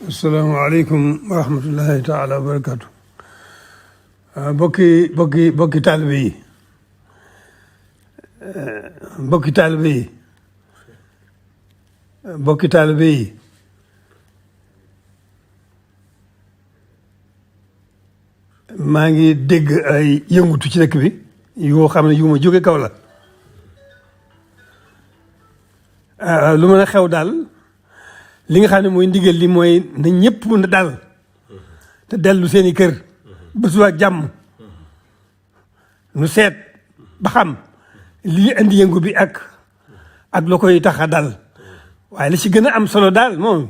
asalaamaaleykum wa rahmatullahi taala wa barakatu bokki taalibe yi bokki taalibe yi bokki taalibe yi maa ngi dégg ay yëngutu ci dëkk bi yoo xam ne yu ma jóge kaw la lu mën a xew daal li nga xam ne mooy ndigal li mooy na ñëpp na dal te dellu seeni kër ba suba ak jàmm nu seet ba xam lii indi yëngu bi ak la koy tax a dal waaye li ci gën a am solo daal moom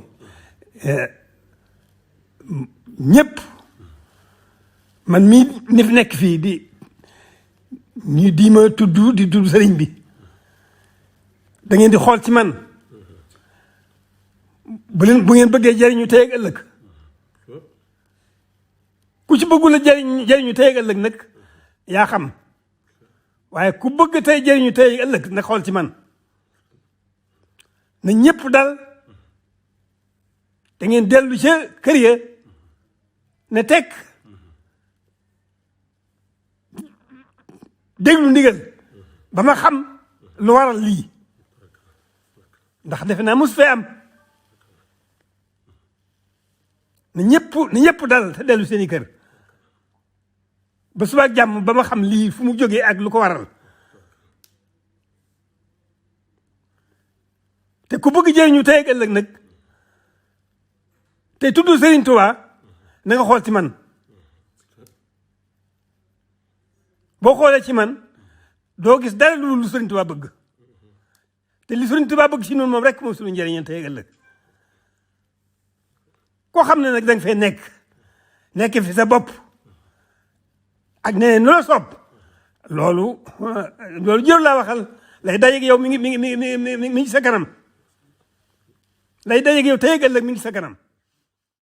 ñëpp man mii ni fi nekk fii di ma tudd sëriñ bi da ngeen di xool ci man bu ngeen bëggee jariñu tey ak ëllëg ku ci bëggul a jariñu tey ak ëllëg nag yaa xam waaye ku bëgg tey jariñu tey ak ëllëg nag xool ci man na ñëpp dal da ngeen dellu ca kër ya ne tekk déglu ndigal ba ma xam lu waral lii ndax defe naa mos fee am na ñëpp dal te dellu seeni kër ba suba ak jàmm ba ma xam lii fu mu jógee ak lu ko waral te ku bëgg jëriñu tey ak ëllëg nag te tudd Serigne Touba na nga xool ci man boo xoolee ci man doo gis dara lu Serigne Touba bëgg te li Serigne Touba bëgg ci noonu moom rek moom suñu njëriñam tey ak ëllëg koo xam ne nag da nga fay nekk fi sa bopp ak ne nu la soob loolu jër laa waxal lay dajeeg yow mi ngi sa kanam lay dajeeg yow tey ak ëllëg mi ngi sa kanam